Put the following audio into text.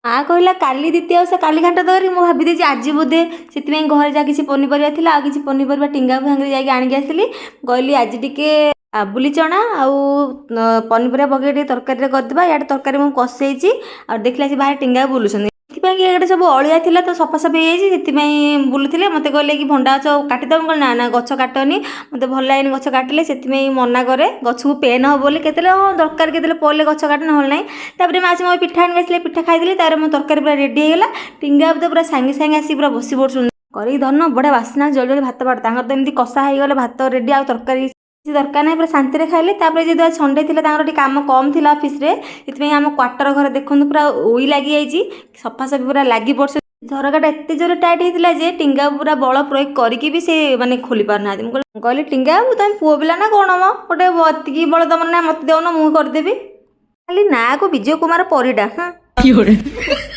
ମା କହିଲା କାଲି ଦ୍ୱିତୀୟା ଓଷା, କାଲି ଘାଣ୍ଟ ତରକାରୀ। ମୁଁ ଭାବିଦେଇଛି ଆଜି ବୋଧେ। ସେଥିପାଇଁ ଘରେ ଯାହା କିଛି ପନିପରିବା ଥିଲା ଆଉ କିଛି ପନିପରିବା ଟିଙ୍ଗା ସାଙ୍ଗରେ ଯାଇକି ଆଣିକି ଆସିଲି। କହିଲି ଆଜି ଟିକେ କାବୁଲି ଚଣା ଆଉ ପନିପରିବା ପକେଇ ଟିକେ ତରକାରୀରେ କରିଦେବା। ଇଆଡ଼େ ତରକାରୀ ମୁଁ କଷେଇଛି ଆଉ ଦେଖିଲା ସେ ବାହାରେ ଟିଙ୍ଗା ବୁଲୁଛନ୍ତି। ସେଥିପାଇଁ କି ଇଆଡ଼େ ସବୁ ଅଳିଆ ଥିଲା ତ ସଫାସଫି ହେଇଯାଇଛି, ସେଥିପାଇଁ ବୁଲୁଥିଲେ। ମୋତେ କହିଲେ କି ଭଣ୍ଡା ଗଛ କାଟିଦେବ। ମୁଁ କହିଲି ନା ନା, ଗଛ କାଟନି, ମୋତେ ଭଲ ଲାଗେନି ଗଛ କାଟିଲେ। ସେଥିପାଇଁ ମନା କରେ, ଗଛକୁ ପେନ୍ ହେବ ବୋଲି। କେତେବେଳେ ହଁ ଦରକାର କେତେବେଳେ ପଡ଼ିଲେ ଗଛ କାଟେ, ନହେଲେ ନାହିଁ। ତାପରେ ମାଉସୀ ମୋ ପିଠା ଆଣିକି ଆସିଲେ, ପିଠା ଖାଇଦେଲି। ତାପରେ ମୋ ତରକାରୀ ପୁରା ରେଡ଼ି ହେଇଗଲା। ଟିଙ୍ଗା ତ ପୁରା ସାଙ୍ଗେ ସାଙ୍ଗେ ଆସିକି ପୁରା ବସି ପଡ଼ୁଛନ୍ତି କରିକି। ଧନ ବଢ଼ିଆ ବାସ୍ନା, ଜଲ୍ଦି ଜଲ୍ଦି ଭାତ ବାଢ଼। ତାଙ୍କର ତ ଏମିତି କଷା ହେଇଗଲେ ଭାତ ରେଡ଼ି, ଆଉ ତରକାରୀ କିଛି ଦରକାର ନାହିଁ, ପୁରା ଶାନ୍ତିରେ ଖାଇଲେ। ତାପରେ ଯେହେତୁ ଆଜି ସଣ୍ଡେ ଥିଲା, ତାଙ୍କର ଟିକେ କାମ କମ୍ ଥିଲା ଅଫିସରେ, ସେଥିପାଇଁ ଆମ କ୍ୱାର୍ଟର ଘରେ ଦେଖନ୍ତୁ ପୁରା ଉଇ ଲାଗିଯାଇଛି। ସଫାସଫି ପୁରା ଲାଗି ପଡ଼ୁଛି। ଝରକାଟା ଏତେ ଜୋରେ ଟାଇଟ୍ ହେଇଥିଲା ଯେ ଟିଙ୍ଗା ପୁରା ବଳ ପ୍ରୟୋଗ କରିକି ବି ସେ ମାନେ ଖୋଲି ପାରୁନାହାନ୍ତି। ମୁଁ କହିଲି ଟିଙ୍ଗା ବାବୁ, ତମେ ପୁଅ ପିଲା ନା କ'ଣ ମ? ଗୋଟେ ଏତିକି ବଳ ତମର ନା? ମୋତେ ଦେଉନ, ମୁଁ କରିଦେବି। ଖାଲି ନାଁକୁ ବିଜୟ କୁମାର ପରିଡ଼ା। ହଁ। 有人。